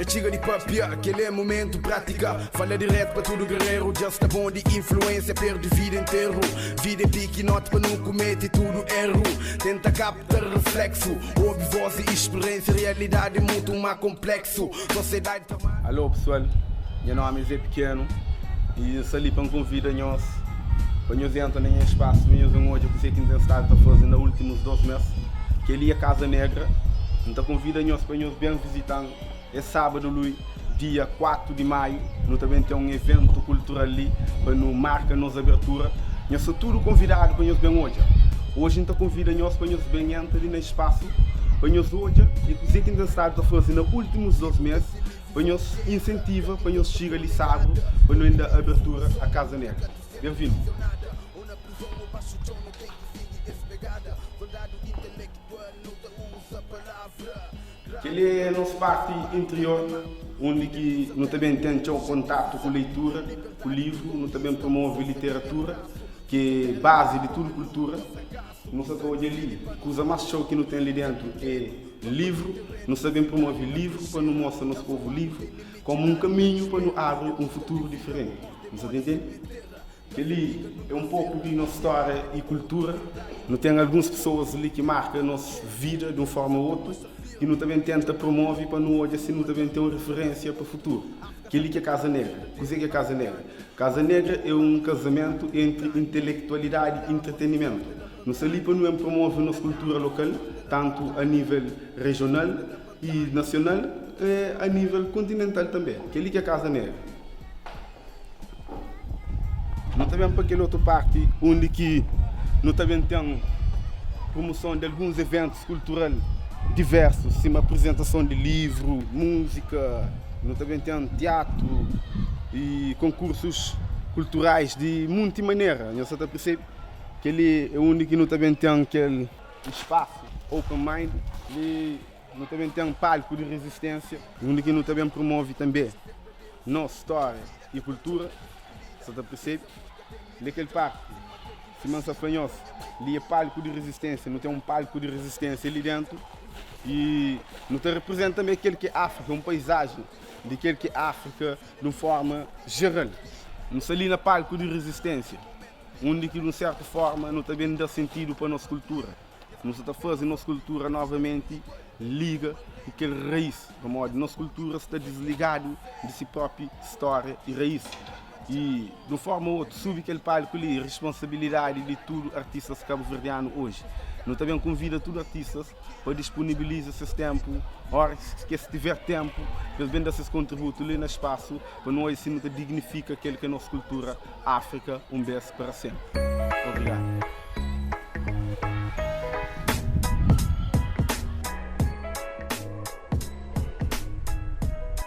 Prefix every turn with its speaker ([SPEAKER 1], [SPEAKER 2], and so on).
[SPEAKER 1] Dja txiga di papia, kel é momentu Pratika, fala diretu pa tudu guerreru Dja sta bon di influênsia, perde vida interu Vida é pikinoti pa nu kumete tudu erru Tenta kapta refleksu, obi voz di isperiênsia Rialidadi é mutu má konpleksu Sosiedadi ta.
[SPEAKER 2] Alô pessoal, nha nome é Zé Pequeno e N sta li pa N convida nhos pa nhos entra na nha espaço pa nhos ben odja kuzê ki N ten stadu ta faze na últimus 2 mês. Kel-li é Casa Negra. N ta convida nhos pa nhos ben visita-m es sábadu li, dia 4 di maiu. Nu ta ben ten un eventu kultural li pa nu marka nos abertura. Nhos sta tudu konvidadu pa nhos ben odja. Oji N ta konvida nhos pa nhos ben entra li na espasu pa nhos odja e kuzê ki N ten stadu ta faze na últimus 2 mês pa nhos insentiva pa nhos txiga li sábadu pa nu ben da abertura a Casa Negra. Benvindu! Kel-li é nos parti interior, undi ki nu ta ben ten txeu kontatu ku leitura, ku livru, nu ta ben promove literatura, ki é bazi di tudu kultura. Nu sa ta odja li, kuza más txeu ki nu ten li déntu é livru. Nu sta ben promove livru pa nu mostra nos povu livru kómu un kaminhu pa nu abri un futuru diferenti. Nu sa ta intende? Kel-li é un poku di nos stória i kultura. Nu ten alguns pesoas li ki marka nos vida di un fórma ô otu i nu ta ben tenta promove pa nu odja si nu ta ben ten un referénsia pa futuru. Kel-li ki é Kaza Negra. Kuzê ki é Kaza Negra? Kaza Negra é un kazamentu entri intelektualidadi i entretenimentu. Nu sta li pa nu ben promove nos kultura lokal, tantu a nível rejional i nasional i a nível kontinental tanbê. Kel-li ki é Kaza Negra. Nu ta ben pa kel otu parti undi ki nu ta ben ten promoson di alguns eventus kultural diversus, sima aprizentason di livru, múzika, nu ta ben ten tiatru i konkursus kulturais di munti manera. Nhos sa ta persebe? Kel-li é undi ki nu ta ben ten kel spasu open mind li. Nu ta ben ten palku di rezisténsia, undi ki nu ta ben promove tanbê nos stória i kultura. Sa ta persebe? Li kel parti, sima N sa fla nhos, li é palku di rezisténsia. Nu ten un palku di rezisténsia li déntu i nu ta reprizenta tanbê kel ki é Áfrika, un paizajen di kel ki é Áfrika di un fórma jeral. Nu sta li na palku di rezisténsia, undi ki di un sértu fórma nu ta ben da sentidu pa nos kultura. Nu sta ta faze nos kultura novamenti liga ku kel rais, pamodi nos kultura sta disligadu di si propi stória i rais. I, di un forma ô otu, subi kel palku li é risponsabilidadi di tudu artistas kabuverdianu oji. Nu ta ben konvida tudu artistas pa disponibiliza ses tenpu, óras ki es tiver tenpu, pa es ben da ses kontributu li na spasu pa nu odja si nu ta dignifika kel ki é nos kultura Áfrika un bes para senpri. Obrigadu.